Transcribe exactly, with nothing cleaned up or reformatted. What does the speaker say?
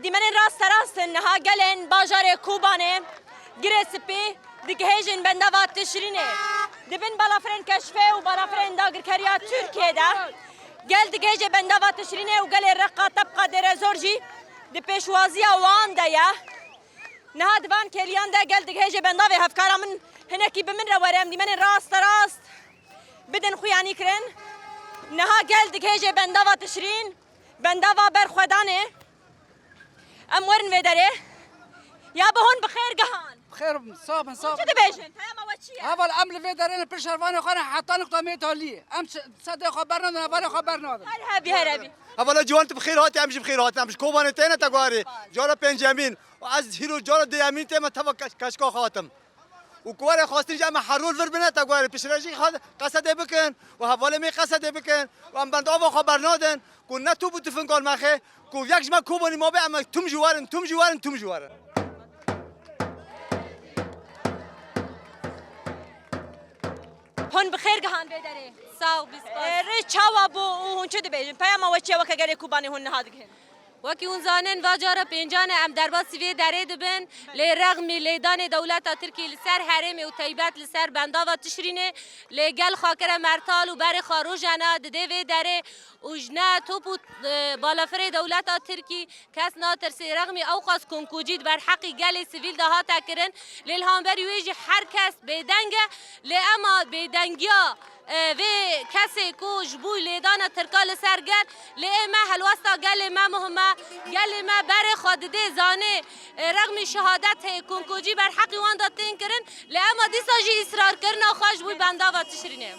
Dîmenên rasterast in niha gelên bajarê Kobanê, Girê Spî, digihêjin bendava Tişrînê. Di bin balafirên keşfê û balafirên dagirkeriya Tirkiyê de gel digihêje bendava Tişrînê û gelê Reqa, Tebqa, Dêrezor jî di pêşwaziya wan de ye. Niha di van kêliyan de gel digihêje bendavê hevkara min hinekî bi min re were, em dîmenên rasterast bidin xuyanîkirin. Niha gel digihêje bendava Tişrîn, bendava Berxwedanê. Em werin vê derê. Ya bi hûn bi xêr gihan. Bi xêr bin, sax bin, sax bin. Çi dibêjin? Peyama we çi ye? Heval, em li vê derê ne, pir şervanê xwe ne, heta nokta mêtaliyê. Em se-, sedê xwe bernadin, hevalê xwe bernadin. Her hebî, her hebî. Hevala ciwan, tu bi xêr hatî, em jî bi xêr hatin. Em ji Kobanê têne, te guharê. Cara pêncemîn. Û ez hîro cara duyemîn tême teva keş-, keşka xwe hatim. Û ku were xwestin jî em ê her rol vir bine, te guherî piştre jî xwe qesedê bikin û hevalê me qesedê bikin û em bendava xwe bernadin ku ne top û tifingal mexê, ku yek ji me Kobanî mabe, em ê tim jî werin, tim jî werin, tim jî werin. Hûn bi xêr gihan vê derê. Sağ ol, biz Ee, rê çawa bû û hûn çi dibêjin? Peyama we çi ye weke gelê Kobanê hûn niha digihin? Wekî hûn zanin, va cara pêncan e em derbasî vê derê dibin, lê rexmî lêdanê dewleta Tirkî li ser herêmê û teybet li ser bendava Tişrînê, lê gel xwe kire mertal û berê xwe rojane didê vê derê û ji ne top û, e, balafirê dewleta Tirkî kes natirsê. Rexmî ewqas komkujî di ber heqî gelê sivîl de hate kirin, lê li hemberî wê jî her kes bêdeng e, lê ema bêdengiya e, vê kesê ku ji bo lêdana Tirka li ser gel, lê ê me helwesta gelê me muhim e. Gelê me berê xwe didê zanê, e, rexmî şehadet heye, komkujî ber heqî wan de tên kirin, lê ema dîsa jî îsrarkirina xwe ji bo bendava Tişrînê.